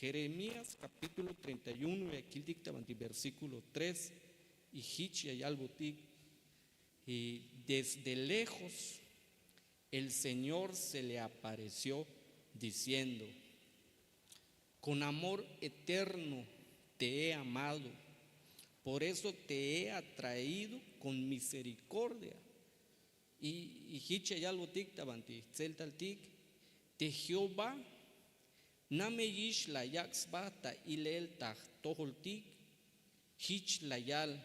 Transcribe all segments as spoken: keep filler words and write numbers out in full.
Jeremías capítulo treinta y uno, ya kiltik ta banti versículo tres, y jich ya yalbotik: Y desde lejos el Señor se le apareció diciendo: Con amor eterno te he amado, por eso te he atraído con misericordia. Y jich ya yalbotik ta banti tseltaltik: Te Jehová nameyix la yak' sba ta ilel ta jtojoltik. Jich la yal: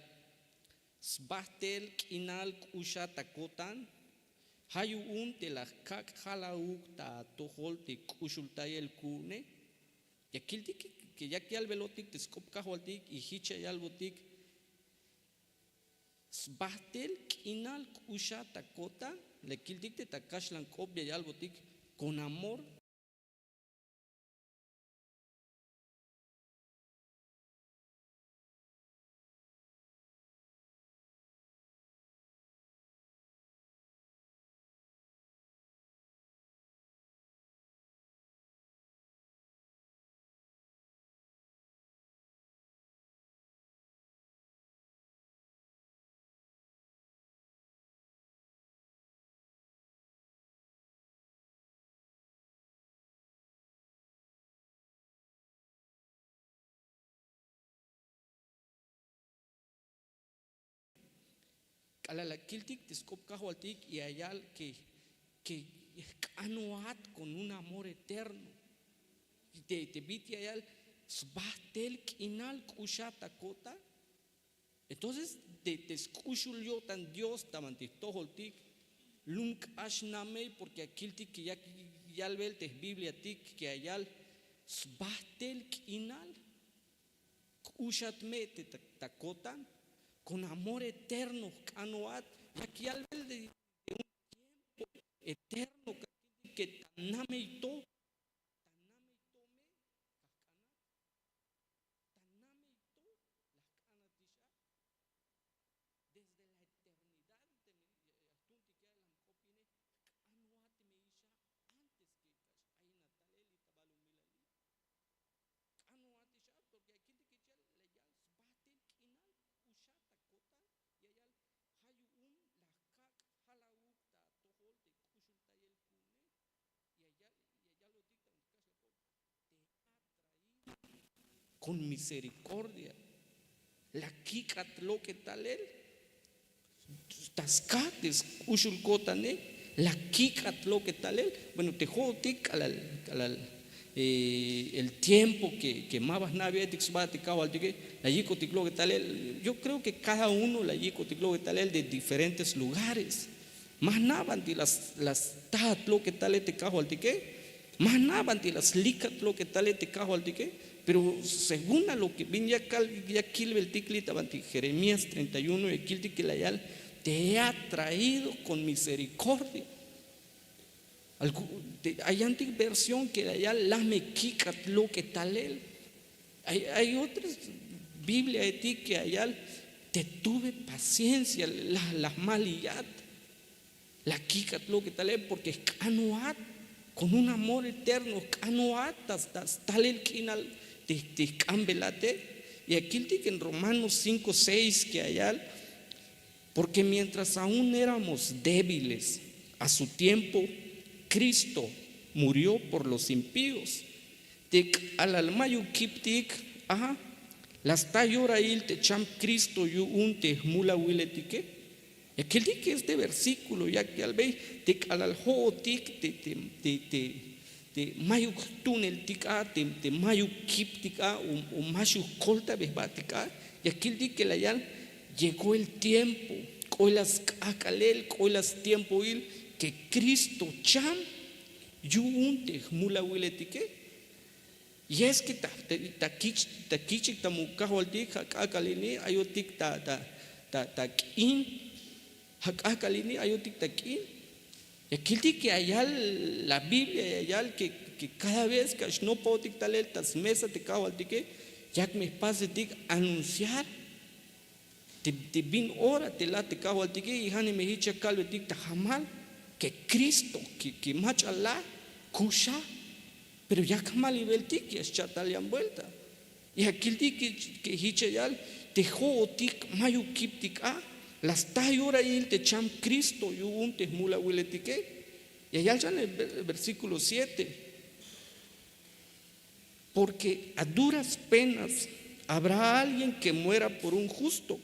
Sbajt'el k'inal k'uxat ta ko'tan. Ja' yu'un te la jkak' jala'uk ta atojol te k'uxultayel ku'une. Ya kiltik ke yak yalbelotik te sk'op kajwaltik, y jich ya yalbotik: Sbajt'el k'inal k'uxat ta ko'tan. La kiltik te ta kaxlan k'op ya yalbotik: Con amor. K'alal la kiltik te sk'op kajwaltik y ya yal ke ke jk'anoat con un amor eterno. Te bit'il ya yal: Sbajt'el k'inal k'uxat ta ko'tan. Entonces te sk'uxul yo'tan Dios ta banti jtojoltik lum k'ax namey, porque ya kiltik ke yak yalbel te jbibliatik ke ya yal: Sbajt'el k'inal k'uxat me te ta ko'tan, con amor eterno jk'anoat. Yak yalbel de un tiempo eterno, ke ta namey to, ta namey to me ka jk'anat, ta namey to la jk'anatix a. Desde la eternidad teme ya jtuuntike a la jk'opine, jk'anoat me ix a antes ke k'ax ayinat talel li' ta balumilali. Jk'anoat ix a, porque ya kiltik ke ya yal sbajt'el k'inal k'uxat ta ko'tan, ya yal: Ja' yu'un la jkak' jala'uk ta atojol te k'uxultayel ku'une. Ya yal, ya yalbotik ta kaxlan k'op: Te he atraído con misericordia. La kik'at lok'etalel ta skaj te sk'uxul ko'tane, la kik'at lok'etalel. Bueno, te jo'otik k'alal, k'alal eh, el tiempo ke, ke ma ba jna'beyetik sba te kajwaltike, la yik'otik lok'etalel. Yo creo que cada uno la yik'otik lok'etalel de diferentes lugares. Ma jna' banti la s-, la stajat lok'etalel te kajwaltike, ma jna' banti la slikat lok'etalel te kajwaltike, pero según a lo que bin ya kal, ya kilbeltik li' ta banti Jeremías treinta y uno, ya kiltik ke la yal: Te he atraído con misericordia. Algu-, te, ay yantik versión ke la yal: La me kik'at lok'etalel. Ay, ay otras Bibliaetik ke la yal: Te tuve paciencia, la, la jmaliyat. La kik'at lok'etalel porque jk'anoat con un amor eterno, jk'anoat ta, ta stalel k'inal te, te jk'anbelate. Ya kiltik en Romanos cinco seis ke la yal: Porque mientras aún éramos débiles, a su tiempo Cristo murió por los impíos. Te k'alal mayuk kiptik a, la sta yorail te cham Cristo yu'un te jmulawiletike. Ya kiltik este versículo yak yalbey te k'alal jo'otik te, te, te, te, te mayuk jtuuneltik a, te, te mayuk kiptik a, o, o ma xujkoltabey jbatik a, ya kiltik ke la yal: Llegó el tiempo, k'oel a sk'ajk'alel, k'oel a stiempoil ke Cristo cham yu'un te jmulawiletike. Y es que ta, ta, ta kich', ta kich'ik ta muk' kajwaltik, ja' k'ajk'al ini ayotik ta, ta, ta, ta k'in, ja' k'ajk'al ini ayotik ta k'in. Ya kiltik ke ya yal la Biblia, ya yal ke, ke cada vez ke ya xnopojotik talel ta smesa te kajwaltike, yak me jpasetik anunciar te, te bin ora te la te kajwaltike, y ja'neme jich ya kalbetik ta jamal ke Cristo ke, ke mach'a la kuxa. Pero yak jmalibeltik ya xcha'tal yan buelta. Ya kiltik ke hich ya yal te jo'otik mayuk kiptik a, la sta yorahil te cham Kristo yu'un te jmulawiletike. Ya yal xan el versíkulo siete. Porque a duras penas habrá alguien que muera por un justo,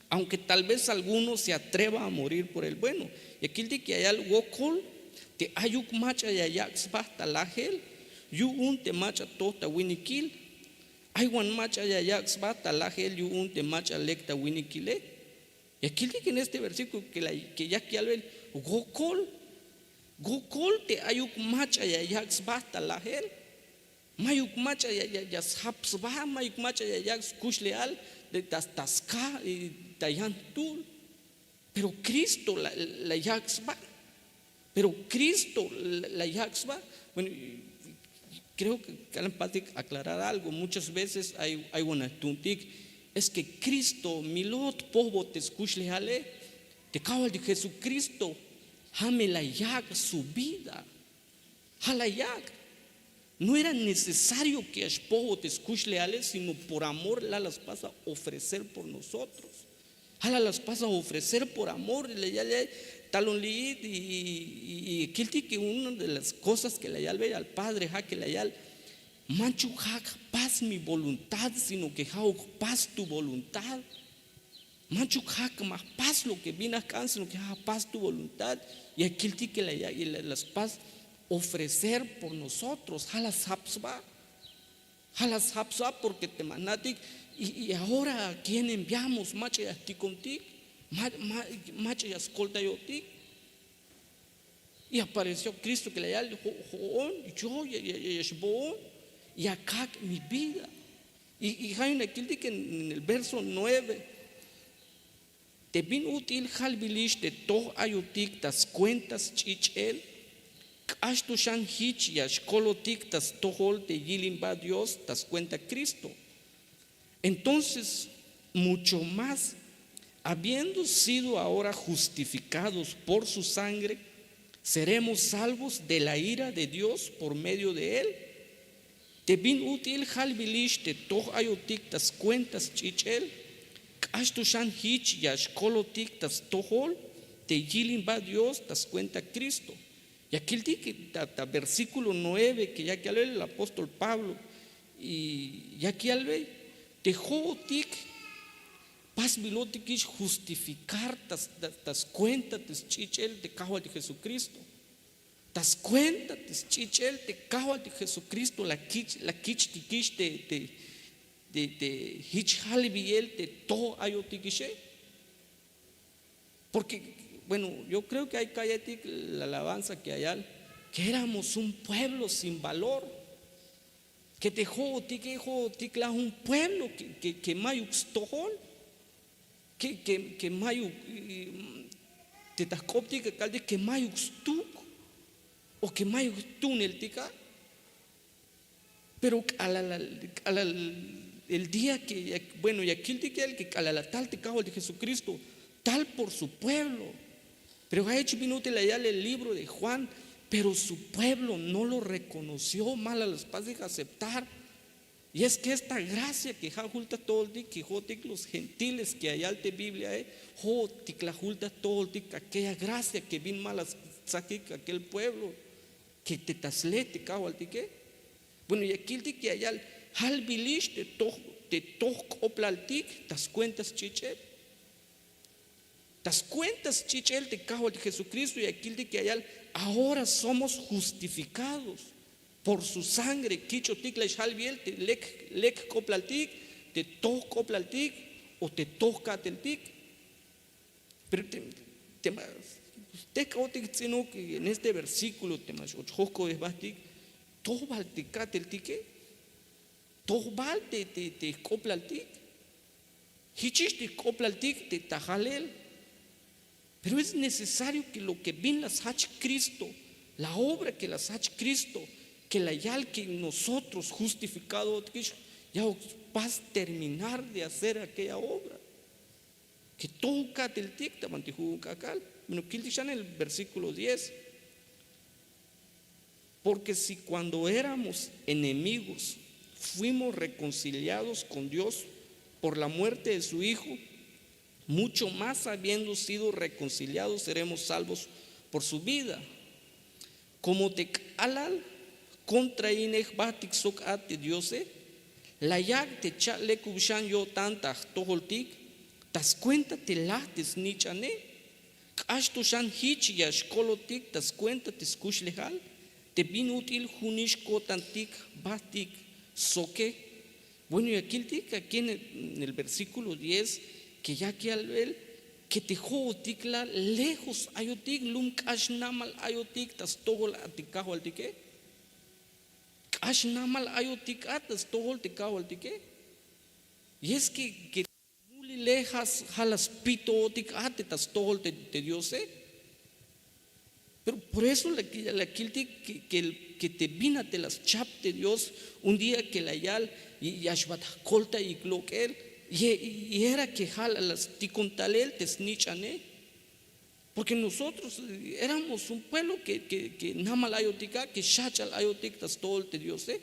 aunque tal vez alguno se atreva a morir por el bueno. Ya kiltik ya yal wokol te ayuk mach'a ya yak' sba ta lajel yu'un te mach'a toj ta winikil. Ay wan mach'a ya yak' sba ta lajel yu'un te mach'a lek ta winikile. Ya kiltik en este versíkulo ke yak yalbel wokol, wokol te ayuk mach'a ya yak' sba ta lajel. Mayuk mach'a ya sjap sba, mayuk mach'a ya yak' skuxlejal ta ska ta yan jtuhl. Pero Kristo la yak' sba. Pero Kristo la yak' sba. Bueno, creo ke k'alal patik aklarar algo. Muchas veces ay wan a jtuuntik, es ke Kristo milot pojbot te skuxlejale. Te kajwaltik Jesukristo ja' me la yak' su vida. Ja' la yak'. No era necesario ke ya xpojbot te skuxlejale, sino por amor la la spas a ofrecer por nosotros. Ja' la la spas a ofrecer por amor. La yal talon li'it y kiltik ke una de las kosas ke la yalbey al Padre ja' ke la yal: manchuk ja' jpas mi voluntad, sino ke ja'uk jpas tu voluntad. Manchuk ja' ma jpas lo ke bin a jk'an, sino ke ja' jpas tu voluntad. Ya kiltik ke la spas ofrecer por nosotros. Ja' la sjap sba. Ja' la sjap sba, porque te ma jna'tik y ahora a quién enviamos, mach'a ya jtikontik, mach'a ya skoltayotik. Y apareció Kristo ke la yal: jo'on yo ya xboon, ya kak' mi vida. Y ja' yu'un la kiltik en el verso nueve: te bin ut'il jalbilix te toj ayotik ta skuenta sch'ich'el, k'ax to xan jich ya xkolotik ta stojol te yilimba Dios ta skuenta Kristo. Entonces, mucho más, habiendo sido ahora justificados por su sangre, seremos salvos de la ira de Dios por medio de él. Te bin ut'il jalbilix te toj ayotik ta skuenta sch'ich'el, k'ax to xan jich ya xkolotik ta stojol te yilimba Dios ta skuenta Kristo. Ya kiltik ta versíkulo nueve ke yak yalbey el apóstol Pablo, y yak yalbey te jo'otik pasbilotikix justificar ta skuenta te sch'ich'el te kajwaltik Jesukristo. Ta skuenta te sch'ich'el te kajwaltik Jesukristo la kich'tikix te jich jalbiyel te toj ayotikixe. Porque, bueno, yo creo ke ay ka'yejtik la alabanza ke ya yal ke éramos un pueblo sin valor. Ke te jo'otike jo'otik la jun pueblo ke mayuk stojol, ke mayuk, te ta jk'optik ya kaltik ke mayuk stuk o ke mayuk jtuuneltik a. Pero k'alal el día ke bueno ya kiltik ya'el ke k'alal la tal te kajwaltik Jesukristo, tal por su pueblo. Pero ja' jich bin ut'il la yal el libro de Juan: pero su pueblo no lo reconoció, ma la la spasik aceptar. Y es ke esta gracia ke ja' jul ta tojoltik ke jo'otik los gentiles ke ya yal te Bibliae, jo'otik la jul ta tojoltik aquella gracia ke bin ma la stsakik aquel pueblo ke te ta sle te kajwaltike. Bueno, ya kiltik ya yal jalbilix te toj k'oplaltik ta skuenta sch'ich'el. Ta skuenta sch'ich'el te kajwaltik Jesukristo ya kiltik ya yal: ahora somos justificados por su sangre. Kich'otik la xjalbiyel te lek k'oplaltik, te toj k'oplaltik o te toj ka'teltik. Pero te ma jk'otik jts'inuk en este versíkulo te ma x'ochjoj k'obe jbahtik, tojbal te ka'teltike, tojbal te jk'oplaltik. Jichix te jk'oplaltik te ta jalel. Pero es necesario ke lo ke bin la sjach Kristo, la obra ke la sjach Kristo, ke la yal ke nosotros justifikadotikix, ya'ok spas terminar de hacer aquella obra. Ke toj ka'teltik ta banti ju'un k'ak'al. Bueno, kiltik xan el versíkulo diez. Porque si cuando éramos enemigos fuimos reconciliados con Dios por la muerte de su Hijo, mucho más habiendo sido reconciliados seremos salvos por su vida. Como te k'alal kontrainej jbatik sok a te Diose, la yak' te cha'lekub xan yo'tan ta jtojoltik ta skuenta te laj te snich'ane. K'ax to xan jich ya xkolotik ta skuenta te skuxlejal te bin ut'il junix ko'tantik jbatik soke. Bueno, ya kiltik aquí en el, en el versículo diez que ya que al ver que te jo'otik la lejos ayotik, lum k'ax namal ayotik ta stojol a te kajwaltike. K'ax namal ayotik a ta stojol te kajwaltike. Y es que, que mulile ja la spitootik a te ta stojol te, te Diose. Pero por eso la, la kiltik que, que, que te bin a te la schap te Dios un día que la yal ya xbat jkoltayik lok'el. Y, y era que ja la stikon talel te snich'ane. Porque nosotros éramos un pueblo que, que, que namal ayotik a, que xach'al ayotik ta stojol te Diose.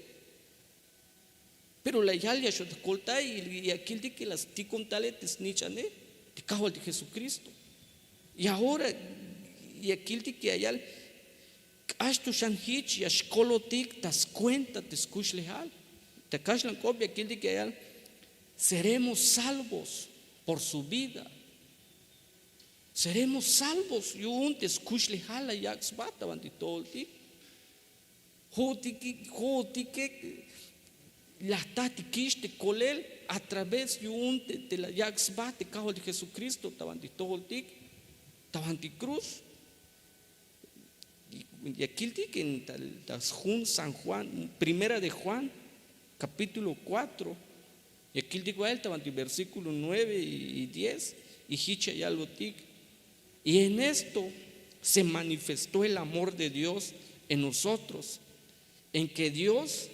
Pero la yal ya xot jkoltay y ya kiltik que la stikon talel te snich'ane te kajwaltik Jesucristo. Y ahora ya kiltik que ya yal k'ax to xan jich ya xkolotik ta skuenta te skuxlejal. Ta kaxlan k'op ya kiltik que ya yal seremos salvos por su vida. Seremos salvos yu'un te skuxlejal la yak' sba ta banti tojoltik. Jo'otike, jo'otike la jtatikix te kolel a través yu'un te, te la yak' sba te kajwaltik Jesucristo ta banti tojoltik, ta banti cruz. Ya kiltik en ta sjun San Juan, Primera de Juan, capítulo cuatro. Ya kiltik ba'el ta banti versículo nueve y diez. Y jich ya yalbotik: y en esto se manifestó el amor de Dios en nosotros, en que Dios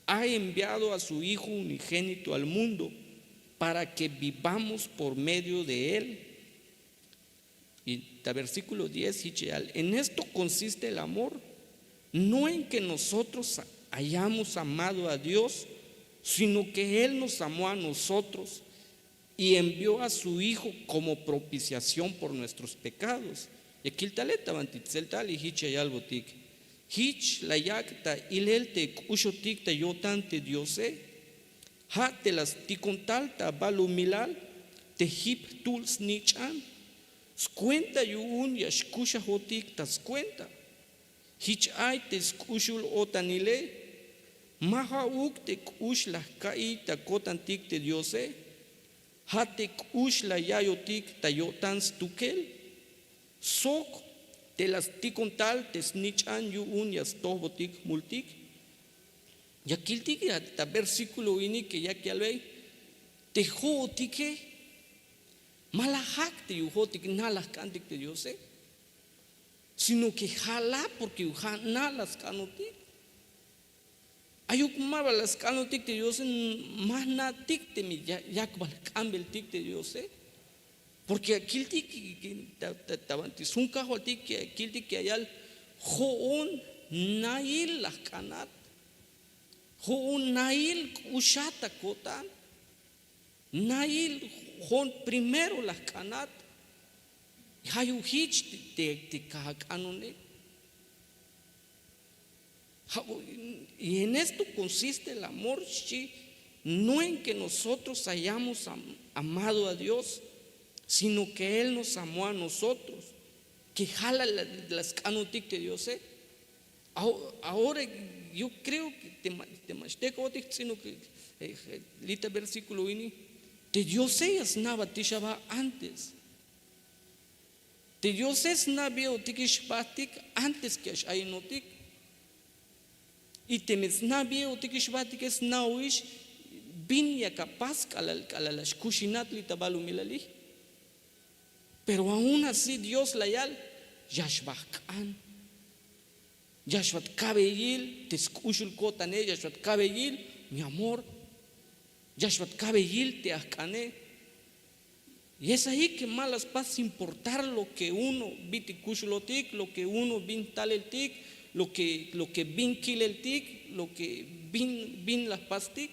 ha enviado a su Hijo unigénito al mundo para que vivamos por medio de él. Y ta versículo diez, jich ya yal: en esto consiste el amor, no en que nosotros hayamos amado a Dios, sino que él nos amó a nosotros y envió a su Hijo como propiciación por nuestros pecados. Ya kil tale ta banti tseltal y jich ya yalbotik: jich la yak' ta ilel te k'uxotik ta yo'tan te Diose. Ja' te la stikon tal ta balumilal te jip jtuhl snich'an skuenta yu'un ya xkuxajotik ta skuenta. Jich ay te sk'uxul-o'tanile. Ma ja'uk te k'ux la jka'iy ta ko'tantik te Diose, ja' te k'ux la yaiyotik ta yo'tan stukel sok te la stikon tal te snich'an yu'un ya stojbotik jmultik. Ya kiltik ta versículo ini que yak yalbey te jo'otike ma la jak' te yu'un jo'otik na la jk'antik te Diose, sino que ja' la, porque yu'un ja' na la sk'anotik. Ayuk ma ba la sk'anotik te Diose, ma jna'tik teme yak bal jk'anbeltik te Diose. Porque ya kiltik ta banti sjun kajwaltik ya kiltik ya yal: jo'on nail la jk'anat, jo'on nail k'uxat ta ko'tan, nail jo'on primero la jk'anat. Ja' yu'un jich te kajak'anone. Y en esto consiste el amor, xchi, no en que nosotros hayamos amado a Dios, sino que él nos amó a nosotros. Que ja' la sk'anotik te Diose. Ahora yo creo que te ma xtejk'otik jts'inuk li' ta versículo ini, te Diose ya sna'batix aba antes. Te Diose sna'beyotikix jbahtik antes que ya x-ayinotik. Y teme sna'beyotikix jbahtike sna'oix bin yak apas k'alal la xkuxinat li' ta balumilali. Pero aun así Dios la yal: ya xba jk'an, ya xbat kabeyil te sk'uxul ko'tane, ya xbat kabeyil mi amor, ya xbat kabeyil te ajk'ane. Y es ahí que ma la spas importar lo que uno bit'il kuxulotik, lo que uno bin jtaleltik, lo que, lo que bin kileltik, lo que bin, bin la jpastik.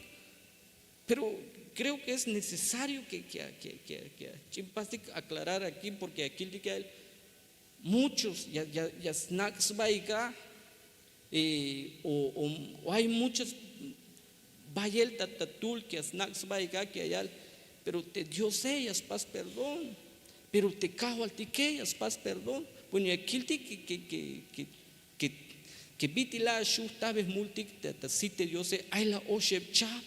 Pero creo que es necesario que, que, que, que, que ch'in pastik aclarar aquí, porque aquí el día que hay muchos ya, ya, ya snak' sbaik a, eh, o, o, o hay muchos bayel ta, ta tul que ya snak' sbaik a que ayal, pero te Diose ya spas perdón, pero te Kajwaltike ya spas perdón. Bueno, ya kiltik que, que, que, que, que, que bit'il la xu' jta be jmultik ta, ta sit te Diose, ay la oxeb chab.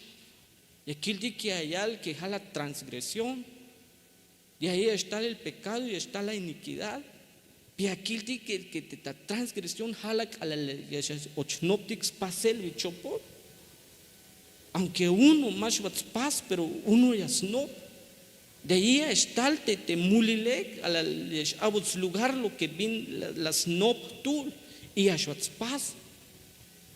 Ya kiltik que ayal que ja' la transgresión, y ahí ya xtal el pecado, ya xtal la iniquidad. Pero ya kiltik que, que te, ta transgresión ja' la k'alal ya xach och jnoptik spasel bi chopol. Aunque uno ma xbat spas, pero uno ya snop. De ahí ya xtal te, te mulile, k'alal ya x-a'bot slugar lo que bin la, la snop jtuhl, y ya xbat spas.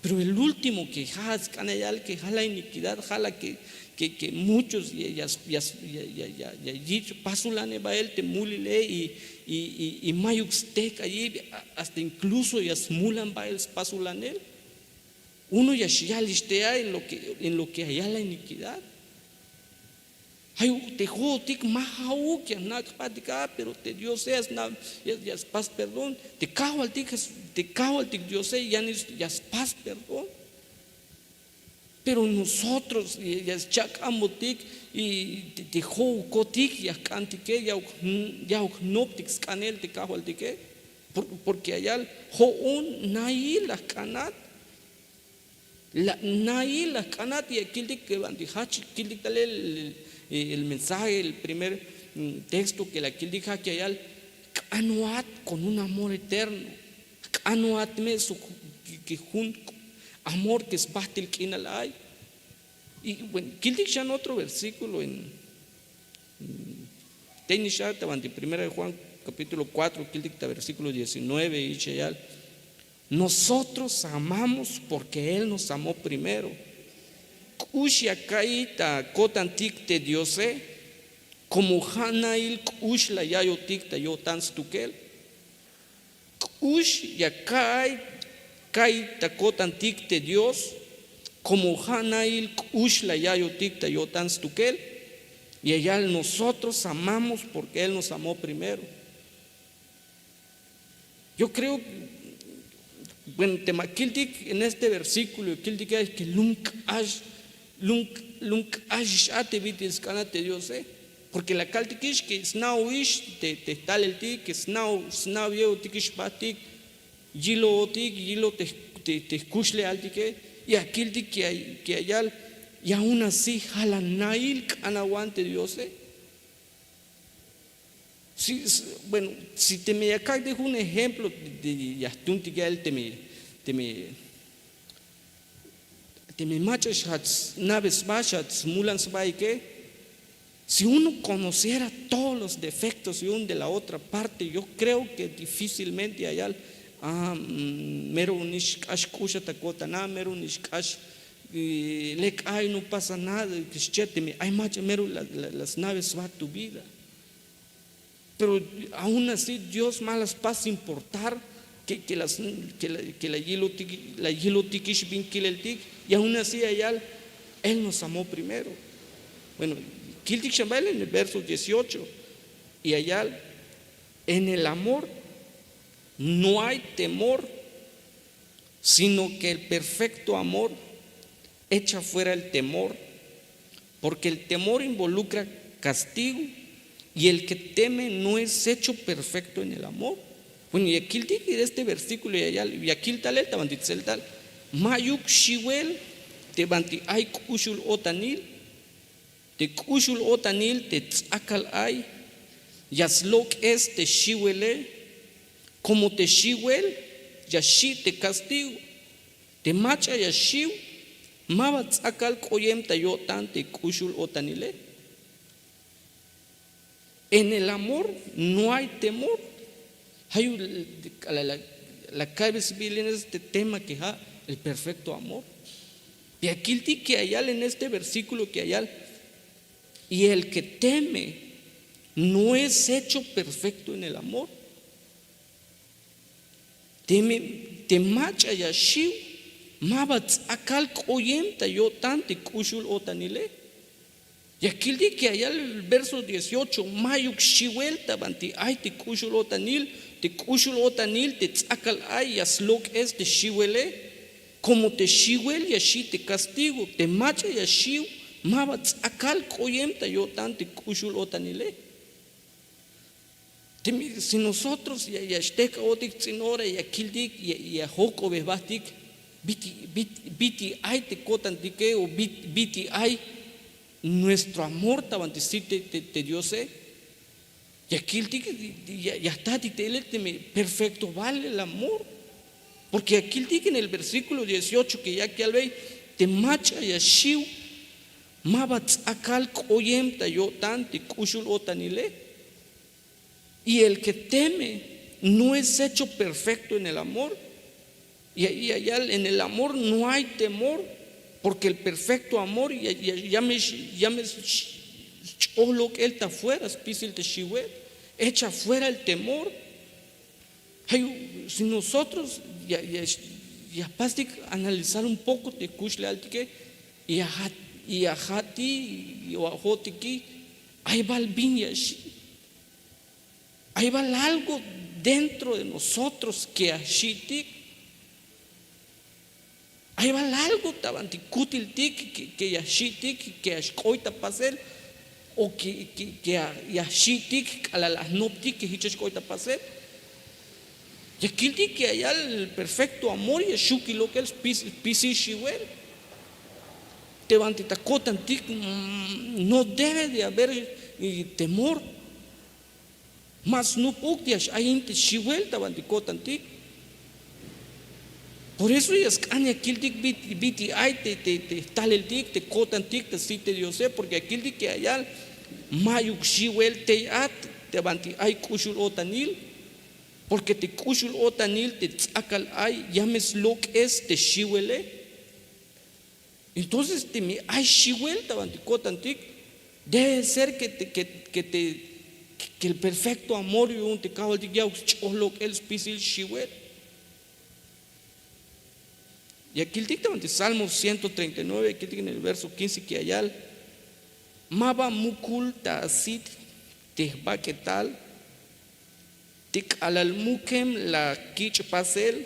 Pero el último que ja' sk'an ya yal que ja' la iniquidad, ja' la que, que, que muchos ya, ya, ya, ya, ya, ya, ya yich' pasulanel bael te mulile y, y, y, y mayuk stejk'ayib, a-, hasta incluso ya smulan bael spasulanel. Uno ya xyalix te a en lo que, en lo que ya la iniquidad. Ay, te jo'otik ma ja'uk ya jnak' jpastik a, pero te Diose ya sna-, ya, ya spas perdón. Te Kajwaltik, te Kajwaltik Diose ya, ya spas perdón. Pero nosotros ya, ya schak'anbotik y te, te jo'ukotik ya jk'antike, ya uk, ya uk jnoptik sk'anel te Kajwaltike. Por-, porque ayal jo'on nail la jk'anat. La, nail la jk'anat ya kiltik que banti jach kiltik talel el, el, el mensaje, el primer, mm, texto que la kiltik ja' que ayal, k'anoat con un amor eterno. K'anoat me sok que, que jun amor que spajtil k'inal ay. Y bueno, kiltik xan otro versículo en, mm, tey nix a ta banti primera de Juan capítulo cuatro, kiltik ta versículo diecinueve, y ya yal. Nosotros amamos porque Él nos amó primero. K'ux ya ka'iy ta ko'tantik te Diose, como ja' nail k'ux la ya'iyotik ta yo'tan stukel. K'ux ya ka'iy, ka'iy ta ko'tantik te Dios, como ja' nail k'ux la ya'iyotik ta yo'tan stukel. Ya yal, nosotros amamos porque Él nos amó primero. Yo creo, bueno, teme ya kiltik en este versículo, ya kiltik ay que lum k'ax, lum, lum k'axix a te bit'il sk'an a te Diose, eh. Porque la kaltikix que sna'oix te, te jtaleltik, que sna'o, sna'oyeotikix jpastik, yilotik, yilo te, te, te jkuxlejaltike, eh. Ya kiltik que ay, que ayal, y aún así ja' la nail k'anawan te Diose, eh. Si, si, bueno, si teme ya ka'iytik jun ejemplo de, de, ya jtuuntik ya'el teme, teme, teme mach'a xjach sna'be sba, xjach smulan sbaike. Si uno conociera todos los defectos yu'un de la otra parte, yo creo que difícilmente ya yal, ah, mm, mero nix k'ax k'ux a ta ko'tan a, mero nix k'ax, eh, lek ay, no pasa nada, xchi a teme ay mach'a mero la, la, la sna'be sba tu vida. Pero aún así Dios ma la spas importar que, que las, que la, que la yilotik, la yilotikix bin kileltik, y aún así ya yal, Él nos amó primero. Bueno, kiltik xan bael en el verso dieciocho, y ya yal, en el amor no hay temor, sino que el perfecto amor echa fuera el temor, porque el temor involucra castigo, y el que teme no es hecho perfecto en el amor. Bueno, ya kiltik este versículo ya, ya, ya kil talel ta banti tseltal. Ma'yuk xiwel te banti ay k'uxul o'tanil, te k'uxul o'tanil te ts'akal ay, ya slok'es te xiwele, como te xiwel ya xi' te castigo. Te mach'a ya xiw, ma ba ts'akal k'oyem ta yo'tan te k'uxul o'tanile. En el amor no hay temor. Ja' yu'un la, la, la ka'be sbiil en este tema que ja' el perfecto amor. Ya kiltik que ya yal en este versículo que ya yal, y el que teme no es hecho perfecto en el amor. Teme, Te mach'a ya xiw, ma ba ts'akal k'oyem ta yo'tan te k'uxul-o'tanile. Ya kiltik ya yal verso dieciocho, mayuk xiwel ta banti ay te k'uxul-o'tanil. Te k'uxul-o'tanil te ts'akal ay ya slok'es te xiwele. Komo te xiwel ya xi' te kastigo, te mach'a ya xiw, ma ba ts'akal k'oyem ta yo'tan te k'uxul-o'tanile. Teme si nosotros ya xtejk'abotik ts'in ora, ya kiltik, ya jojk'obej jbatik bit'il ay te ko'tantike o bit'il ay nuestro amor ta banti sit te diose. Ya kiltik, ya jtatik te ilel teme perfecto bal el amor. Porke ya kiltik en el versíkulo dieciocho ke yak yalbey, te mach'a ya xiw, ma ba ts'akal k'oyem ta yo'tan te k'uxul-o'tanile. Y el ke teme no es hecho perfecto en el amor. Y ahí allá en el amor no hay temor, porke el perfecto amor ya me sch'oj lok'el ta fuera spisil te xiwel. Echa fuera el temor. Si nosotros ya jpastik analizar un poko te kuxlejaltike, y ajati o ajo'tiki, ay bal bin ya xi'. Ay bal algo dentro de nosotros ke ya xi'tik. Ay bal algo ta banti kutiltik ke ya xi'tik ke ya xk'oy ta pasel, o ke ya xi'tik k'alal ajnoptik ke jich ya xk'oy ta pasel. Ya kiltik ke ya yal perfecto amor ya xukil lok'el spisil xiwel. Te banti ta ko'tantik no debe de haber temor. Ma snupuk ya x'ayin te xiwel ta banti ko'tantik. Por eso ya sk'an ya kiltik bit'il ay te jtaleltik te ko'tantik ta sit te diose, porke ya kiltik ya yal, mayuk xiwel tey a ta banti ay k'uxul-o'tanil. Porke te k'uxul-o'tanil te ts'akal ay ya me slok'es te xiwele. Entonces teme ay xiwel ta banti ko'tantik, debe ser ke te ke te ke el perfecto amor yu'un te kajwaltik ya sch'oj lok'el spisil xiwel. Ya kiltik ta banti Salmo ciento treinta y nueve, ya kiltik en el verso quince ke ya yal, ma ba mukul ta asit te jbak'etal te k'alal mukem la kich' pasel,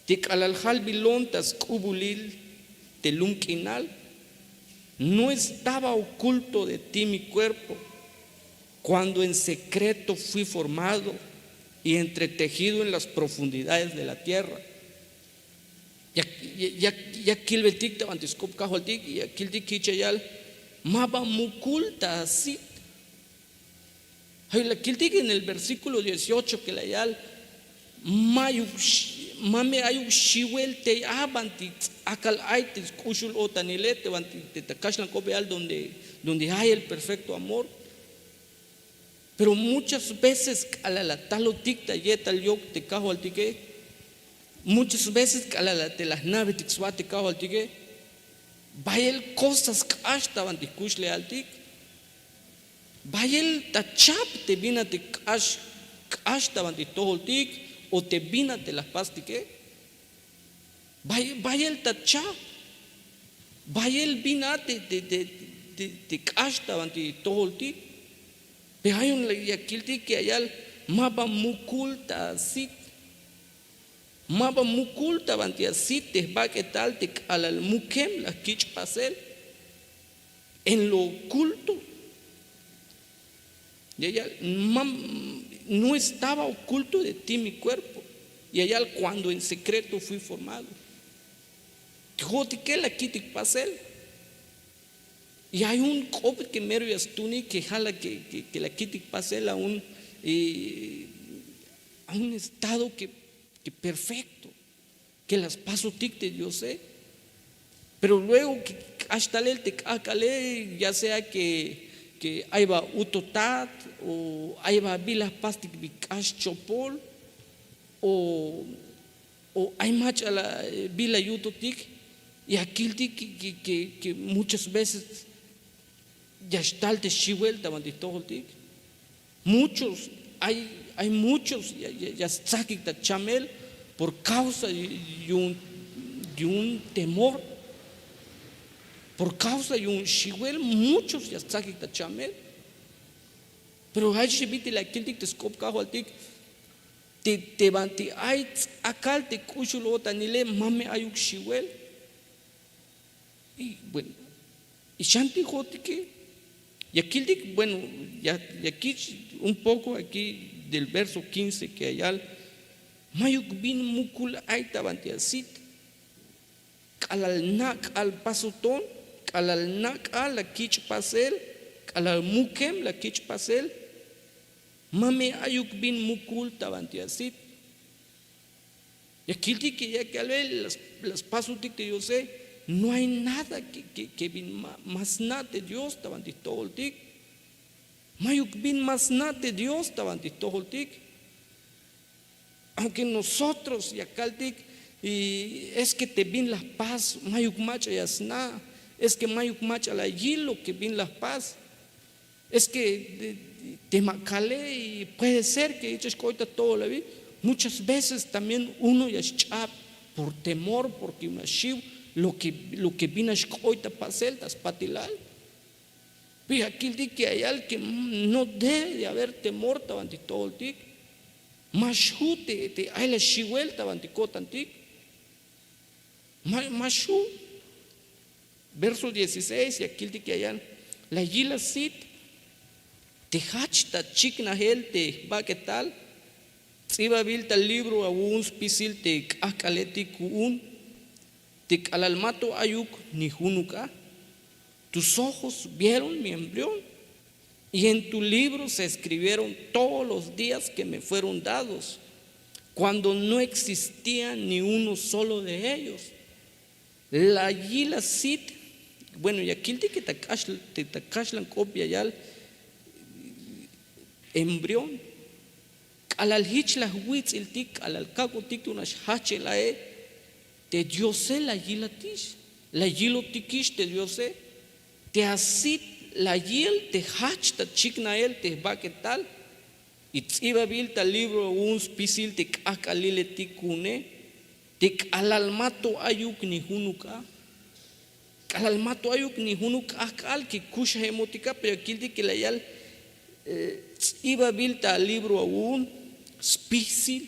te k'alal jalbilon ta sk'ubulil te lum k'inal. No estaba oculto de ti mi cuerpo, cuando en secreto fui formado y entretejido en las profundidades de la tierra. Ya kilbeltik ta banti sk'op kajwaltik, ya kiltik jich ya yal, ma ba mukul ta asit. Ay la kiltik en el versíkulo dieciocho ke la yal, ma me ayuk xiwel tey a banti ts'akal ay te sk'uxul-o'tanile, te banti te ta kaxlan k'opeal donde hay el perfecto amor. Pero muchas veces k'alal la talotik ta ye'tal yok te kajwaltike, muchas veces k'alal te la jna'betik sba te kajwaltike, bayel kosas k'ax ta banti jkuxlejaltik. Bayel ta chab te bin a te k'ax k'ax ta banti jtojoltik o te bin a te la jpastike. Bayel ta chab, bayel bin a te k'ax ta banti jtojoltik. Pero ay yu'un ya kiltik ya yal, ma ba mukul ta asit. Ma ba mukul ta banti asit te jbak'etal te k'alal mukem la jkich' pasel en lo oculto. Ya yal, no estaba oculto de ti mi cuerpo. Ya yal, cuando en secreto fui formado. Te jo'otike la kitik pasel. Y ay jun k'op ke mero ya stuunik ke ja' la ke la kitik pasel a jun, a jun estado ke perfecto, ke la spasotik te Diose. Pero luego ke k'ax talel te k'ajk'ale, ya sea ke ay ba utotat o ay ba bila jpastik bi k'ax chopol o ay mach'a la bila yutotik, ya kiltik ke muchas veces ya xtal te xiwel ta banti jtojoltik. Muchos, hay muchos ya stsakik ta chamel Por kawsa yu'un temor, por kawsa yu'un xiwel muchos ya stsakik ta chamel. Pero ay xi bit'il la kiltik te sk'op kajwaltik, te banti ay ts'akal te k'uxul o'tanile ma me ayuk xiwel. Y bueno, y xan ti' jo'otike ya kiltik, bueno, ya kich un poco aquí del verso quince ke ya yal: mayuk bin mukul ay ta banti asit, k'alal nak'al pasuton, k'alal nak'al la kich' pasel, k'alal mukem la kich' pasel. Ma me ayuk bin mukul ta banti asit. Ya kiltik ke ya kalbe la spasutik te diose, no hay nada ke bin ma sna' te dios ta banti jtojoltik. Mayuk bin ma sna' te dios ta banti jtojoltik. Aunke nosotros ya kaltik, es ke te bin la jpas mayuk mach'a ya sna', es ke mayuk mach'a la yil lo ke bin la jpas, es ke te ma kale, y puede ser ke yich'ex k'oy ta jtojol abi. Muchas veces también uno ya sch'ab por temor porke yu'un a xiw lo ke bin a xk'oy ta pasel ta spatilal. Pero ya kiltik ke ya yal ke no debe de haber temor ta banti jtojoltik. Ma xju' te ay la xiwel ta banti ko'tantik. Ma xju'. Verso dieciséis ya kiltik ya yal: la yil asit te jach ta chiknajel te jbak'etal, ts'ibabil ta libro awu'un spisil te k'ajk'aletik ku'un, te k'alal mato ayuk ni junuk a. Tus ojos vieron mi embrión, y en tu libro se escribieron todos los días que me fueron dados, cuando no existía ni uno solo de ellos. La yil asit. Bueno, ya kiltik ke ta kaxlan k'op ya yal embrión. K'alal jich la jwits'iltik, k'alal kak'otik tunax jajchel ae, te diose la yilatix, la yilotikix te diose. Te asit la yil te jach ta chiknajel te jbak'etal, y ts'ibabil ta libro awu'un spisil te k'ajk'aliletik ku'une, te k'alal mato ayuk ni junuk a. K'alal mato ayuk ni junuk k'ajk'al ke kuxajemotik a, pero ya kiltik ke la yal ts'ibabil ta libro awu'un spisil.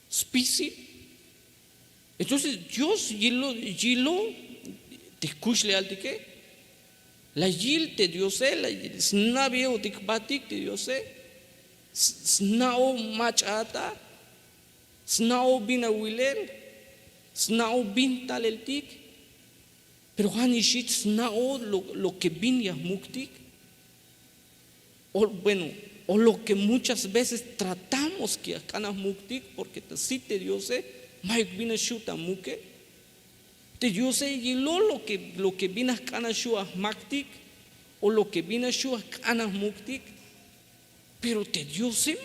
Spisil. Entonces dios yilo, yilo te jkuxlejaltike. La yil te diose, la sna' videotik jbatik te diose, sna'o mach'at a, sna'o bin awilel, sna'o bin taleltik. Pero ja' nix jich sna'o lo ke bin ya jmuktik. O bueno, o lo ke muchas veces tratamos ke ya jk'an a jmuktik porke ta sit te diose mayuk bin a xu' ta muke. Te diose yilo lo ke bin a jk'an a xu' a jmaktik, o lo ke bin a xu' a jk'an a jmuktik. Pero te diose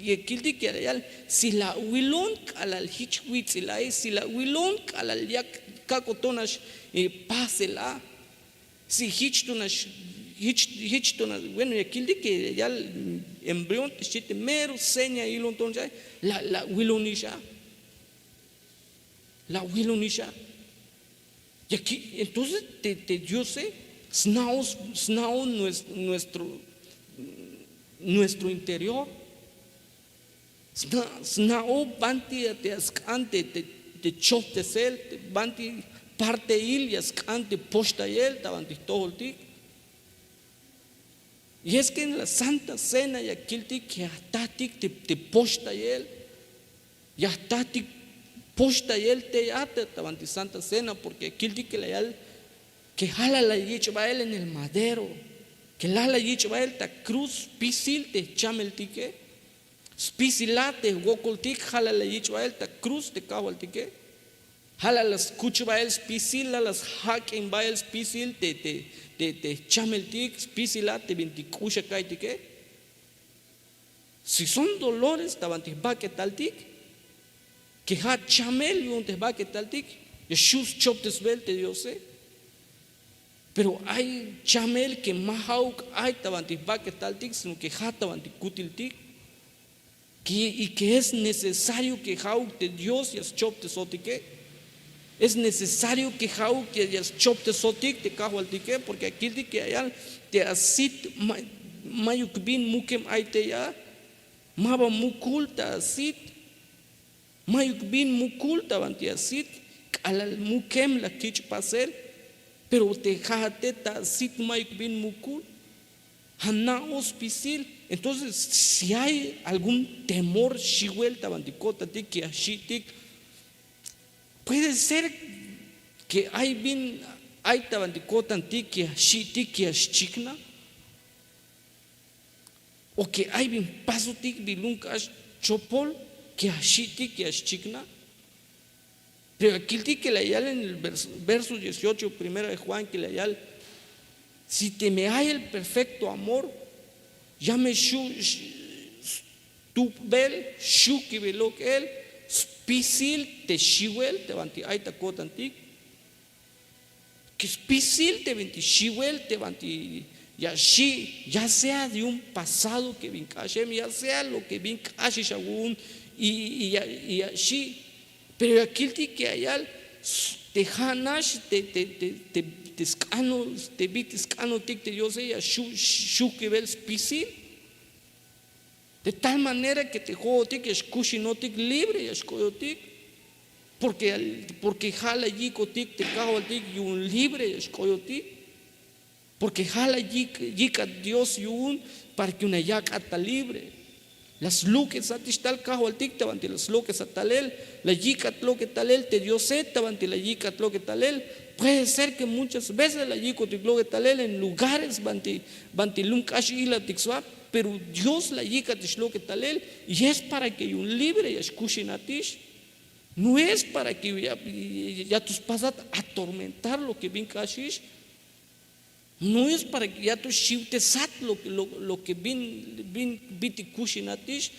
ya kiltik ya yal, si la awilon k'alal jich wits'il ae, si la awilon k'alal yak kak'oton nax pasel a, si jich to nax, jich to nax. Bueno, ya kiltik ya yal embrión te xchi te mero seña yilon to nax ae, la awilonix a. La awilonix a. Entonces te diose sna'o, sna'o nuestro, nuestro interior. Sna'o banti te ya sk'an te chojtesel, banti parteil ya sk'an te poxtayel ta banti jtojoltik. Y es ke en la santa cena ya kiltik ke ya jtatik te poxtayel. Ya jtatik poxtayel te ya ta banti santa cena porke ya kiltik ke la yal ke ja' la la yich' bael en el madero, ke la la yich' bael ta kruz spisil te jchameltike. Spisilat te jwokoltik ja' la la yich' bael ta kruz te kajwaltike. Ja' la la skuch bael spisil, la la sjak'in bael spisil te jchameltik, spisilat te bintik k'ux a ka'iytike. Si son dolores ta banti jbak'etaltik, ke ja' chamel yu'un te jbak'etaltik, ya xu' schoptesbel te diose. Pero ay chamel ke ma ja'uk ay ta banti jbak'etaltik sino ke ja' ta banti kutiltik. Y que es necesario que ja'uk te Dios ya schoptesotike. Es necesario que ja'uk ya schoptesotik te kajwaltike, porke akiltik ya yal te asit mayuk bin mukem ay te ya. Ma ba mukul ta asit. Mayuk bin mukul ta banti asit. K'alal mukem la kich' pasel. Pero te ja'ate ta asit mayuk bin mukul. Ja' na'oj spisil. Entonces si hay algún temor xiwel ta banti ko'tantik ya xi'tik. Puede ser que ay bin ay ta banti ko'tantik ya xi'tik ya xchikna. O que ay bin pasotik bin lum k'ax chopol que ya xi'tik ya xchikna. Pero akiltik que la yal en el verso dieciocho, primera de Juan, que la yal: si te me ay el perfecto amor, ya me xu' stubel xu' kibelok el spisil te xiwel te banti ay ta ko'tantik. Que spisil te binti xiwel te banti ya xi', ya sea de un pasado que bin k'axem, ya sea lo que bin k'axix awu'un y ya xi'. Pero ya kiltik que ya yal te ja' nax te sk'anoj te bit'il sk'anotik te diose ya xu' kibel spisil. De tal manera que te jo'otik ya xkuxinotik libre ya xk'oyotik. Porke ja' la yik'otik te kajwaltik yu'un libre ya xk'oyotik. Porke ja' la yik'at dios yu'un para que una yak'at ta libre. La sluk'esatix tal kajwaltik ta banti la slok'esat talel. La yik'at lok'etalel te diose ta banti la yik'at lok'etalel. Puede ser que muchas veces la yik'otik lok'etalel en lugares banti lum k'ax ilatik sba. Pero dios la yik'atix lok'etalel. Y es para que yu'un libre ya xkuxinatix. No es para que ya to spasat atormentar lo que bin k'axix. No es para que ya to xiwtesat lo que bin bitik kuxinatix,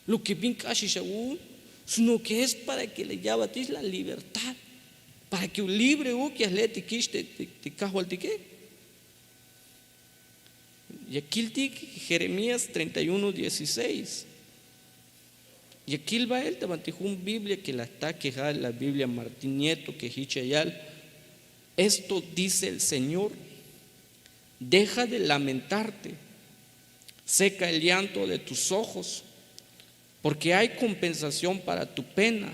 lo que bin k'axix awu'un. Sino que es para que la yabatix la libertad, para que libre uk ya jle'tikix te kajwaltike. Ya kiltik jeremías treinta y uno dieciséis. Ya kil bael ta banti jun biblia que la jta que ja' la biblia martín nieto que jich ya yal: esto dice el señor: deja de lamentarte, seca el llanto de tus ojos, porke hay kompensación para tu pena.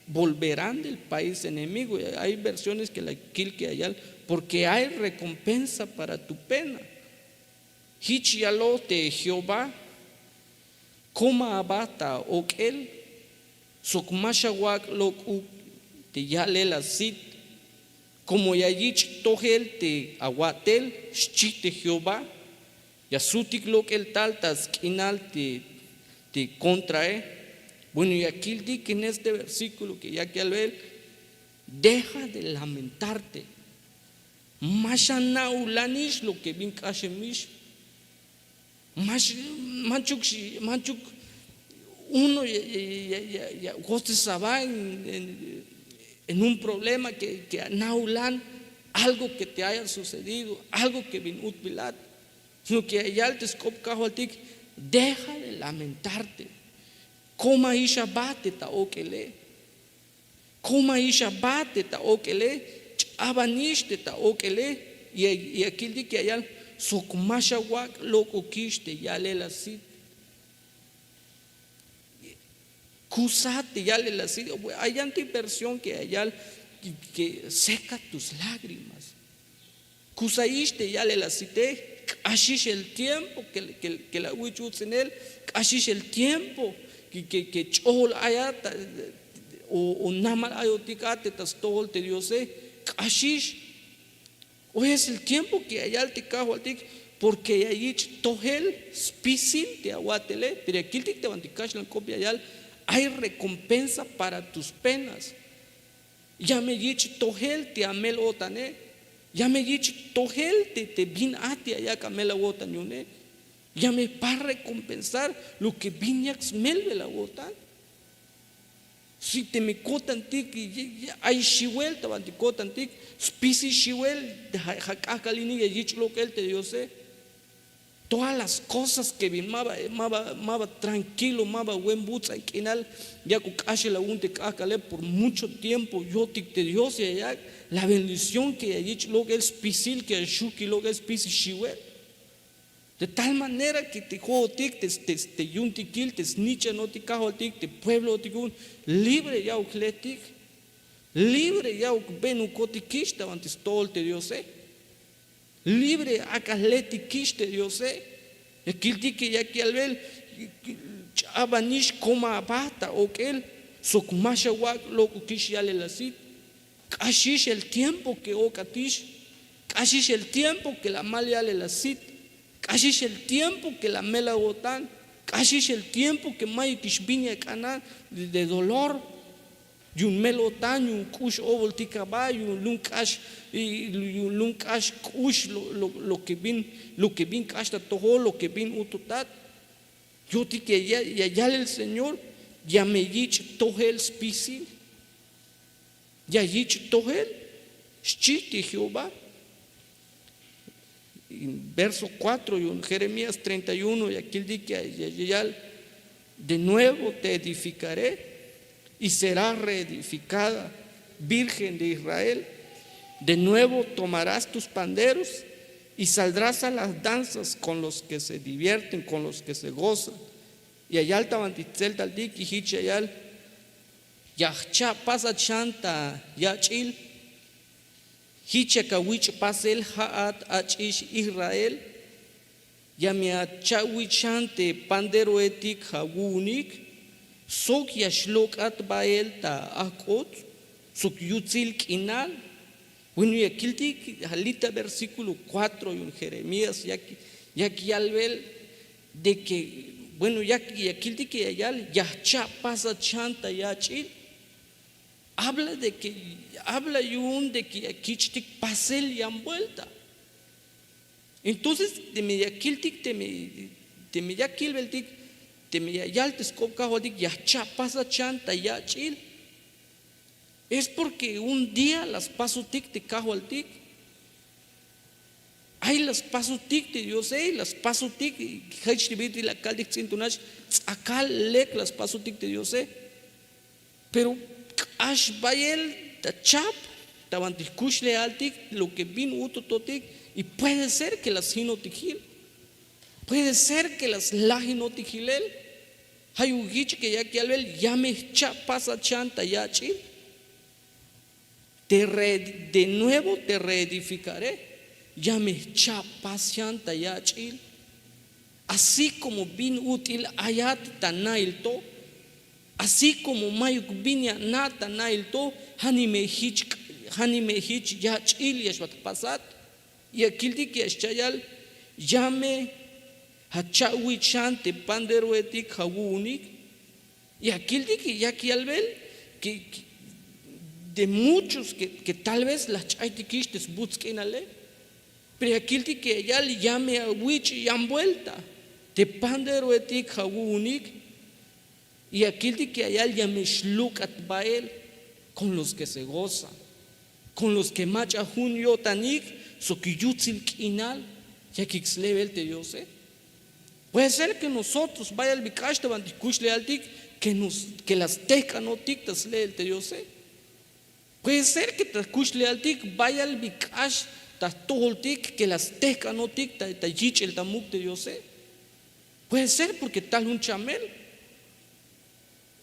Volverán del país enemigo. Ay versiones ke la kil ke ayal: porke hay rekompensa para tu pena. Jich yaloj te jehová: koma aba ta ok'el sok ma xawak' lok'uk te ya'lel asit. Komo ya yich' tojel te awa'tel, xchi te jehová. Ya sutik lok'el tal ta sk'inal te kontrae. Bueno, ya kiltik en este versíkulo ke yak yalbel: deja de lamentarte. Ma xana'ulanix lo ke bin k'axemix. Manchuk manchuk uno ya wojtes aba en un problema ke ana'ulan algo ke te haya sucedido, algo ke bin utbilat. Sino ke ya yal te sk'op kajwaltik: deja de lamentarte. Koma ix aba te ta ok'ele. Koma ix aba te ta ok'ele. Ch'abanix te ta ok'ele. Y akiltik ya yal: sok ma xawak' lok'okix te ya'lel asit. Kusa te ya'lel asit. Ay yantik versión ke ya yal: seca tus lágrimas. Kusaix te ya'lel asite. K'axix el tiempo ke la awich' uts'inel. K'axix el tiempo ke ch'ojol ayat o namal ayotik a te ta stojol te diose. K'axix. Hoy es el tiempo ke ya yal te kajwaltik porke ya yich' tojel spisil te awa'tele. Pero ya kiltik te bantik kaxlan k'op ya yal: hay rekompensa para tus penas. Ya me yich' tojel te amel-o'tane. Ya me yich' tojel te bin a te ya yak' amel awo'tan yu'une. Ya me par rekompensar lo ke bin yak smelbel awo'tan. Si teme ko'tantik ay xiwel ta bantik ko'tantik spisil xiwel, ja' k'ajk'al inik ya yich' lok'el te diose. Todas las kosas ke bin ma ba ma ba ma ba trankilo ma ba buen buts'an k'inal, yak'o k'axel awu'un te k'ajk'ale por mucho tiempo yo'tik te dios ya yak'. La bendición ke ya yich' lok'el spisil ke ya xujkil lok'el spisil xiwel. De tal manera ke te jo'otik te yu'untikil te snich'anotik kajwaltik te pueblotik yu'un, libre ya'uk jletik. Libre ya'uk benukotikix ta banti stojol te diose. Libre ak'a jletikix te diose. Ya kiltik ke yak yalbel, ch'abanix koma aba ta ok'el sok ma xawak' lok'ukix yalel asit. K'axix el tiempo ke ok'atix. K'axix el tiempo ke la mal yalel asit. K'axix el tiempo ke la mel awo'tan. K'axix el tiempo ke mayukix bin ya k'anan de dolor. Yu'un mel-o'tan yu'un k'ux oboltik aba yu'un lum k'ax, yu'un lum k'ax k'ux lo ke bin k'ax ta tojol lo ke bin ututat. Yo'tik ya yal el señor, ya me yich' tojel spisil. Ya yich' tojel, xchi te jehová. Verso kuatro yu'un jeremías treinta y uno ya kiltik ya yal, de nuevo te edifikaré y será reedifikada, virgen de israel. De nuevo tomarás tus panderos y saldrás a las danzas con los que se divierten, con los que se gozan. Ya yal ta bantik tseltaltik y jich ya yal, ya jcha' pasat xan ta yach'il. Jich ya kawich' pasel ja'at ach'ix israel. Ya me acha'wich' xan te panderohetik awu'unik, sok ya xlok'at bahel ta ajk'ot sok yutsil k'inal. Bueno, ya kiltik jalita versíkulo kuatro yu'un jeremías, yak yalbel de ke, bueno, ya kiltik ya yal ya jcha' pasat xan ta yach'il. Habla de ke, habla yu'un de ke ya kich'tik pasel yan buelta. Entonces teme ya kiltik teme ya kilbeltik, teme ya yal te sk'op kajwaltik ya jcha' pasat xan ta yach'il. Es porke un día la spasotik te kajwaltik. Ay la spasotik te diose, la spasotik. Jich te bit'il la kaltik ts'in tunax, ts'akal lek la spasotik te diose. Pero k'ax bayel ta chap ta bantik kuxlejaltik lo ke bin ututotik. Y puede ser ke la sjinotik jil. Puede ser ke la slajinotik jilel. Jayuk jich ke yak yalbel ya me jcha' pasat xan ta yach'il. De nuevo te reedifikaré. Ya me jcha' pas xan ta yach'il. Así komo bin ut'il ayat ta na'il to, así komo mayuk bin ya ana' ta na'il to, janime jich yach'il ya xbat jpasat. Ya kiltik ya xcha' yal, ya me jacha'wich' xan te panderohetik awu'unik. Ya kiltik yak yalbel ke de muchos ke tal vez la jch'aytikix te sbutsk'inale. Pero ya kiltik ya yal ya me awich' yan buelta te panderohetik awu'unik. Ya kiltik ya yal ya me xluk'at bahel kon los ke se gozan, kon los ke mach'a jun yo'tanik sok yutsil k'inal. Yakik slebel te diose. Puede ser ke nosotros bayal bi k'ax ta bantik kuxlejaltik ke la stejk'anotik ta sle'el te diose. Puede ser ke ta kuxlejaltik bayal bi k'ax ta jtojoltik ke la stejk'anotik ta yich'el ta muk te diose. Puede ser porke tal jun chamel.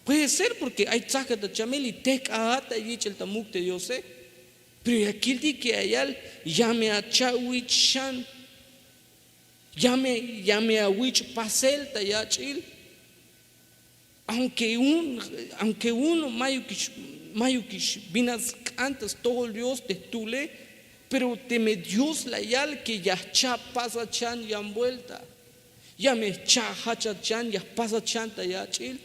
Puede ser porke ay tsajk'at ta chamel y tejk'ajat ta yich'el ta muk te diose. Pero ya kiltik ya yal, ya me acha'wich' xan, ya me awich' pasel ta yach'il. Aunke uno mayukix bin a sk'an ta stojol dios te jtu'ule. Pero teme dios la yal ke ya jcha' pasat xan yan buelta, ya me jcha' jachat xan ya jpasat xan ta yach'il.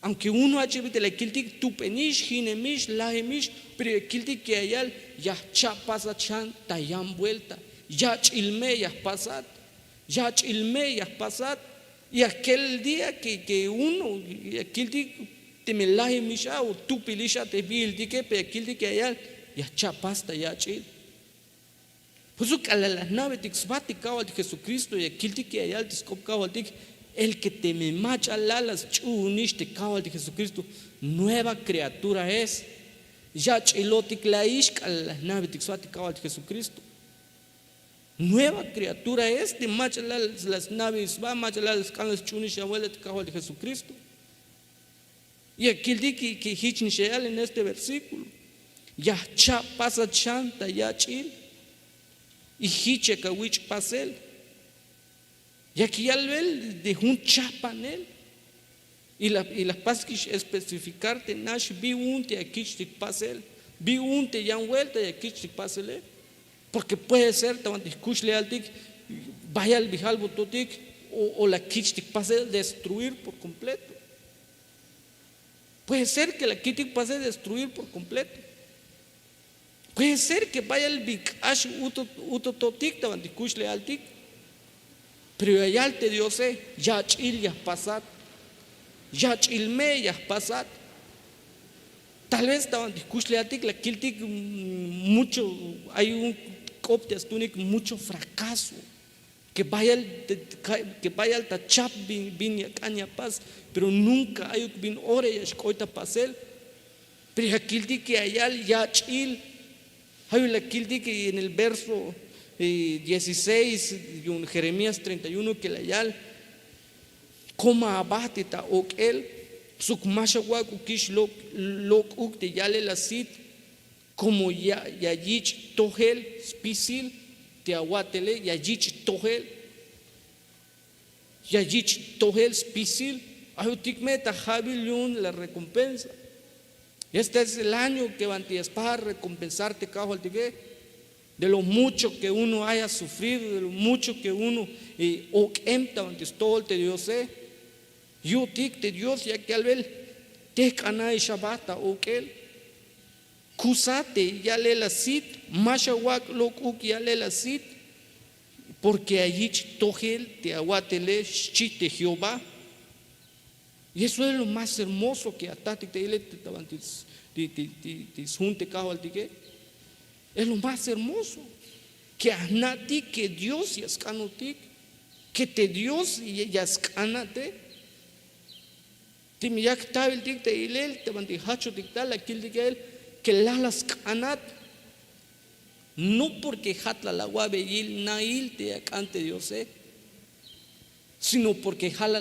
Aunke uno ach'il bit'il la kiltik tup'enix jinemix lajemix, pero ya kiltik ke ya yal ya jcha' pasat xan ta yan buelta. Yach'il me ya jpasat. Yach'il me ya jpasat. Y akel día ke uno ya kiltik teme lajemix a o tupilix a te jbiiltike pero ya kiltik ke ya yal ya jcha' pas ta yach'il. Pues k'alal la jna'betik sba te kajwaltik Jesucristo, ya kiltik ya yal te sk'op kajwaltik: el que teme mach'a la la sch'uhunix te kajwaltik Jesucristo, nueva criatura es. Yach'ilotik la ix k'alal la jna'betik sba te kajwaltik Jesucristo. Nueva criatura es. Te mach'a la la sna'bey sba, mach'a la la sk'an la sch'uhunix ya vuelta te kajwaltik Jesucristo. Ya kiltik que jich nix ya yal en este versículo: ya jcha'pasat xan ta yach'il y jich ya kawich' pasel. Yak yalbel de jun chajpanel. Y la, y la jpaskix especificar te nax bi u'un te ya kich'tik pasel, bi u'un te yan vuelta ya kich'tik pasele. Porque puede ser ta banti jkuxlejaltik bayal bi jalbototik o, o la kich'tik pasel destruir por completo. Puede ser que la kich'tik pasel destruir por completo. Puede ser que bayal bi k'ax utototik ta banti jkuxlejaltik. Pero ya yal te Diose: yach'il ya jpasat, yach'il me ya jpasat. Tal vez ta banti jkuxlejaltik la kiltik mucho, ay un k'op te ya stuunik mucho fracaso, que bayal, que bayal ta chap bin, bin ya k'an ya pas, pero nunca ayuk bin ora ya xk'oy ta pasel. Pero ya kiltik que ya yal yach'il. Ay la kiltik en el verso dieciséis yu'un Jeremías treinta y uno que la yal: koma aba te ta ok'el, sok ma xawak'ukix lok'uk te yalel asit, como ya yich' tojel spisil te awa'tele. Ya yich' tojel, ya yich' tojel spisil. Ayotik me ta ja'bil yu'un la recompensa. Este es el año que banti ya spajal recompensar te kajwaltike de lo mucho que uno haya sufrido, de lo mucho que uno ok'em ta banti stojol te Diose. Yu'tik te Dios yak yalbel: tejk'anaix aba ta ok'el, kusa te yalel asit, ma xawak' lok'uk yalel asit, porque ya yich' tojel te awa'tele, xchi te Jehová. Y eso es lo más hermoso que ya jtatik ta ilel ta banti sjun te kajwaltike. Es lo más hermoso que ya jna'tik que Dios ya sk'anotik, que te Dios ya sk'anate. Teme yak jtabiltik ta ilel ta banti jachotik tal la kiltik ya'el que la la sk'anat, no porque ja' ta la awa'bey yil na'il te ya ak'an te Diose, sino porque ja' la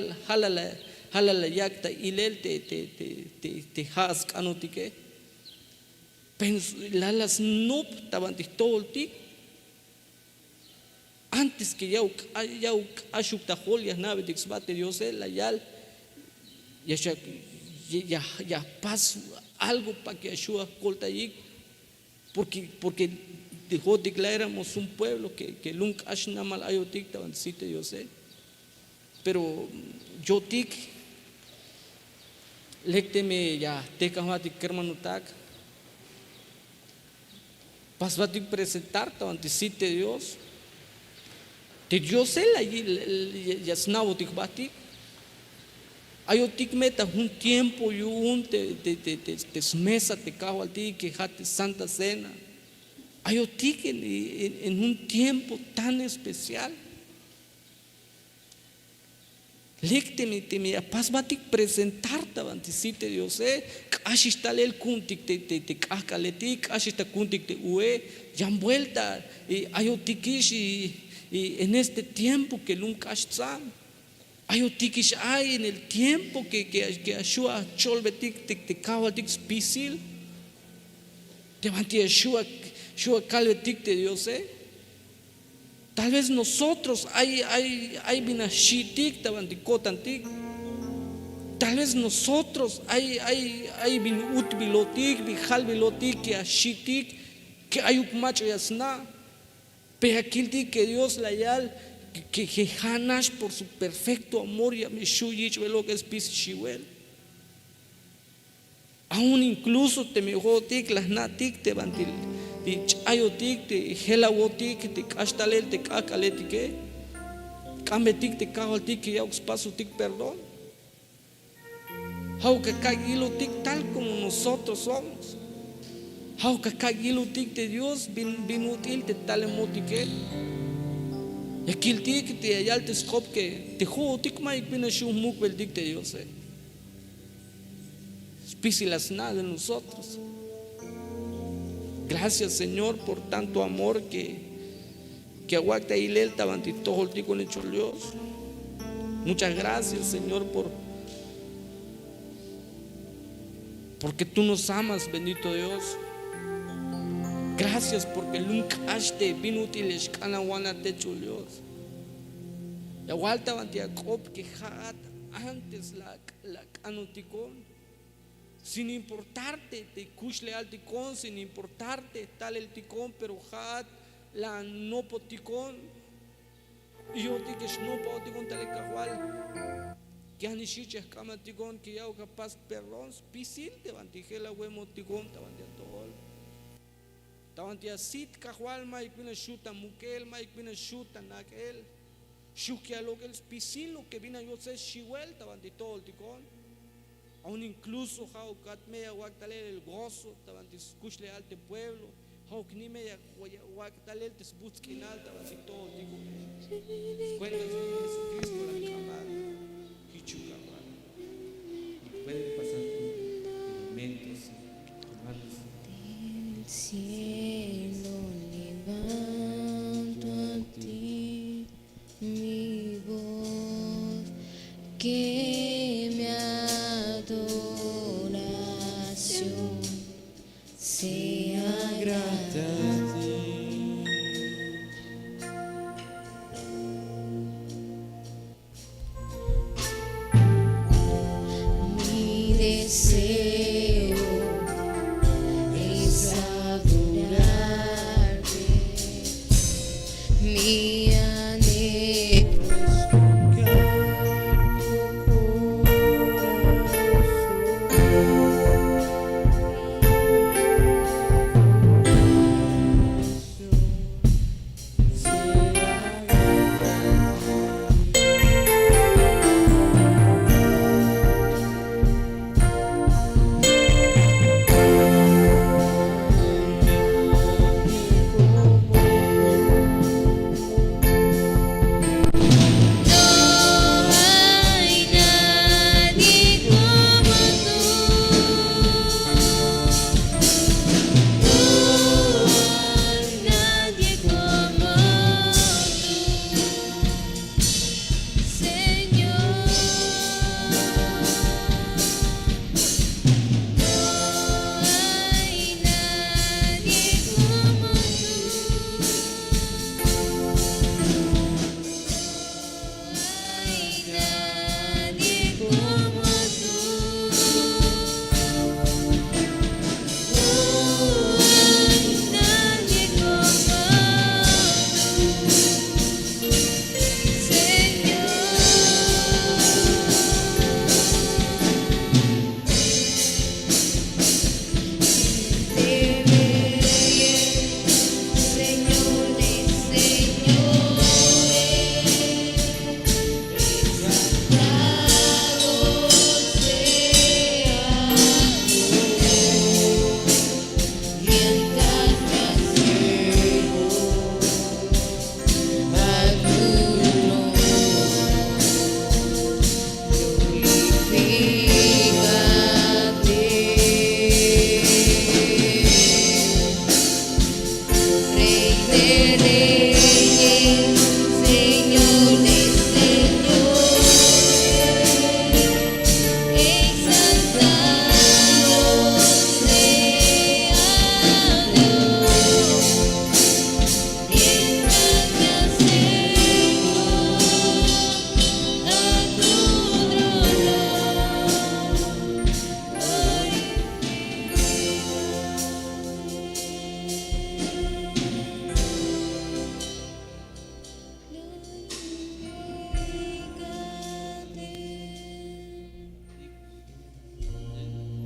la yak' ta ilel te ja' sk'anotike. Pero la la snop ta banti jtojoltik. Antes que ya uk'axuk ta jol ya jna'betik sba te Diose, la yal ya jpas algo para que ya xju' ya jkoltayik. Porque te jo'otik la éramos un pueblo que lum k'ax namal ayotik ta banti sit te Diose. Pero yo'tik lek teme ya jtejk'an jbatik kermanotak, pasbatik presentar ta banti sit te Dios. Te Diose la ya sna'botik jbatik. Ayotik me ta jun tiempo yu'un te smesa te kajwaltik que ja' te Santa Cena. Ayotik en jun tiempo tan especial. Lek teme ya jpas jbatik presentar ta banti sit te Diose, k'axix talel ku'untik te k'ajk'aletik, k'axix ta ku'untik te u'e. Yan buelta ayotikix en este tiempo que lum k'ax tsam. Ayotikix ay en el tiempo que ya xju' ya jcholbetik te kajwaltik spisil, te banti ya xju' ya kalbetik te Diose. Tal vez nosotros ay bin ya jxi'tik ta banti ko'tantik. Tal vez nosotros ay bin utbilotik, bin jalbilotik que ya jxi'tik, que ayuk mach'a ya sna'. Pero ya kiltik que Dios la yal que ja' nax por su perfecto amor ya me xju' yich'bel lok'el spisil xiwel. Aun incluso teme jo'otik la jna'tik te banti ch'ayotik, te jelawotik, te k'ax talel te k'ajk'aletike, k'ambetik te kajwaltik que ya'uk spasotik perdón. Ja'uk aka'yilotik tal como nosotros somos. Ja'uk kak' yilutik te Dios bin ut'il te talem motike. Ya kiltik te ya yal te sk'op ke te jo'otik mayuk bin a xu' mukbeltik te Diose. Spisil a sna' de nosotros. Gracias, Señor, por tanto amor que que awak' ta ilel ta banti tojol tikon, hechul Dios. Muchas gracias, Señor, por porque tú nos amas, bendito Dios. Gracias porque lum k'ax te bin ut'il ya xk'an awan a te, hechul Dios. Ya wal ta banti ak'op ke ja'at antes la la k'anotikon. Sin importarte te kuxlejaltikon, sin importarte taleltikon, pero ja'at la anopotikon. Y yo'tik ya xnopotikon tal e Kajwal. Yanixich ya jk'amatikon ke ya'uk apas perdón spisil te banti jelawemotikon ta banti atojol. Ta banti asit Kajwal mayuk bin a xu' ta mukel, mayuk bin a xu' ta nak'el. Xu' ya lok'el spisil lo ke bin a yotsel xiwel ta banti tojoltikon. Aun incluso ja'uk kat me ya wak' talel el gozo ta banti skuxlejal te pueblo. Ja'uk ni me ya wak' talel te sbutsk'inal ta banti tojoltikon. Skuenta Jesucristo la jk'ambal. Jichuk Kajwal. Pueden pasar tus elementos, hermanos. Del cielo levanto a ti mi voz, que mi adoración sea grata a ti. Mi deseo es adorarte, mi anhelo es buscar tu corazón. No hay nadie como tú. No hay nadie como tú, Señor. No hay nadie como tú. No hay nadie como tú. No hay nadie como tú, Señor. Señor de señores, exaltado seas tú, mientras me acerco a tu trono. Glorifícate, Rey de reyes, Señor de señores, exaltado sea Dios. Mientras me acerco a tu trono, glorifícate.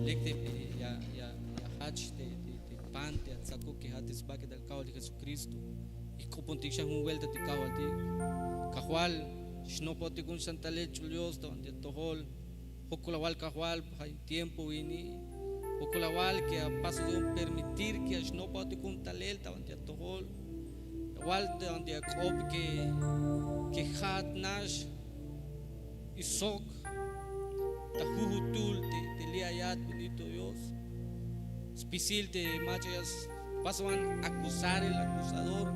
Lek te ya, ya, ya jajch te, te, te pan te atsakuk ke ja' te sbak'etal Kajwaltik Jesucristo. Y jk'opontik xan jun vuelta te Kajwaltik. Kajwal, xnopotik jun xan talel, hechul Dios, ta banti atojol. Jokol awal Kajwal, ja' in tiempo ini. Jokol awal que ya pasó de un permitir que ya xnopbatik jun talel ta banti atojol. Ya awal ta banti ak'op que, que ja'at nax y sok ta jujutul te, te li' ayat, bendito Dios. Spisil te mach'a ya paswan acusar el acusador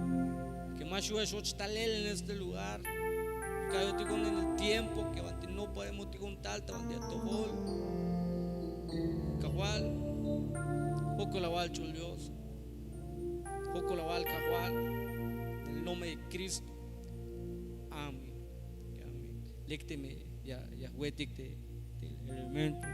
que ma xju' ya xjoch talel en este lugar. Ka'yotikon en el tiempo que banti nopbaemotikon tal ta banti atojol. Kajwal, jokol awal ch'ul Dios. Jokol awal Kajwal, en el nombre de Cristo. Amén. Amén. Lek teme ya, ya jwetik te, te elemento.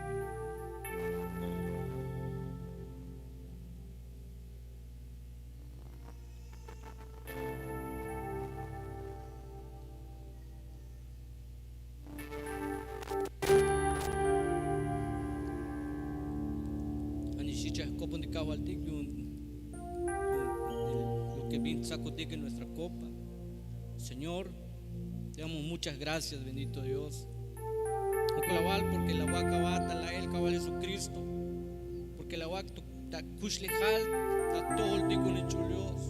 Ja'nix jich ya jk'opontik Kajwaltik yu'un, yu'un lo que bin tsakotik en nuestra copa. Señor, te damos muchas gracias, bendito Dios. Jokol awal porque la awak awa'at ta la'el Kajwal Jesucristo, porque la awak ta kuxlejal ta atojoltikon, ch'ul Dios.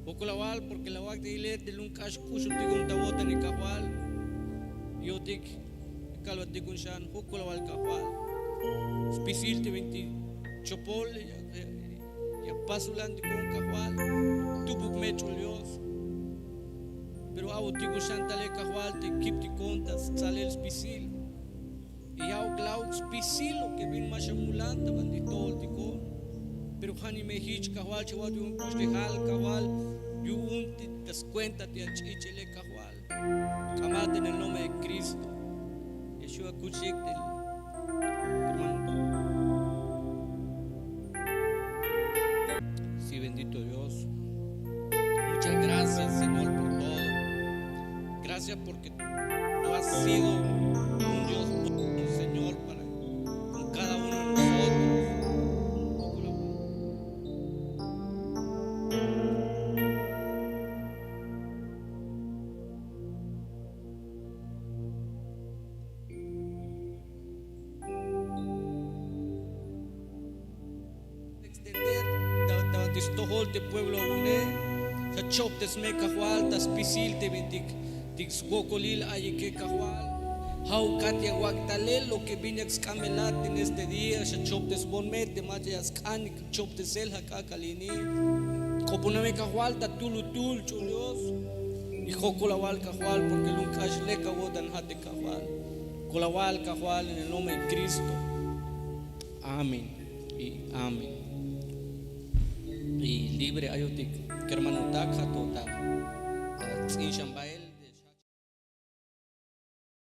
Jokol awal porque la awak ta yilel te lum k'ax k'uxultikon ta awo'tan Kajwal. Yo'tik kalbatikon xan, jokol awal Kajwal. Spisil te bintik chopol ya, ya, ya pasulantikon Kajwal, tupuk me, ch'ul Dios. Pero a'botikon xan talel Kajwal te kiptikon ta sts'alel spisil. Y ja'uk la'uk spisil lo que bin ma xamulan ta banti atojoltikon. Pero ja'nix me jich Kajwal, ch'ul Dios, yu'un kuxlejal Kajwal, yu'un te ta skuenta te ach'ich'ele Kajwal. K'amat en el nombre de Cristo. Yeshua, kuchik te hermano. Sí, bendito Dios. Muchas gracias, Señor, por todo. Gracias porque tú has sido un Dios bueno, Señor, para con cada uno de nosotros. Extender ta, ta banti stojol te pueblo a'une. Xachoptes me Kajwal ta spisil te bintik, tik swokolil ayike Kajwal. Ja'ukat ya awak' talel lo que bin yak sk'ambelat en este día, xachoptesbon me te mach'a ya sk'an choptesel, ja' k'ak'al ini. K'opona me Kajwal ta tutul, ch'ul Dios. Y jokol awal Kajwal porque lum k'ax lek awo'tan ja' te Kajwal. Jokol awal Kajwal en el nombre de Cristo. Amén y amén. Y libre ayotik kermanotak, ja' to ta, ta ts'in xan bael.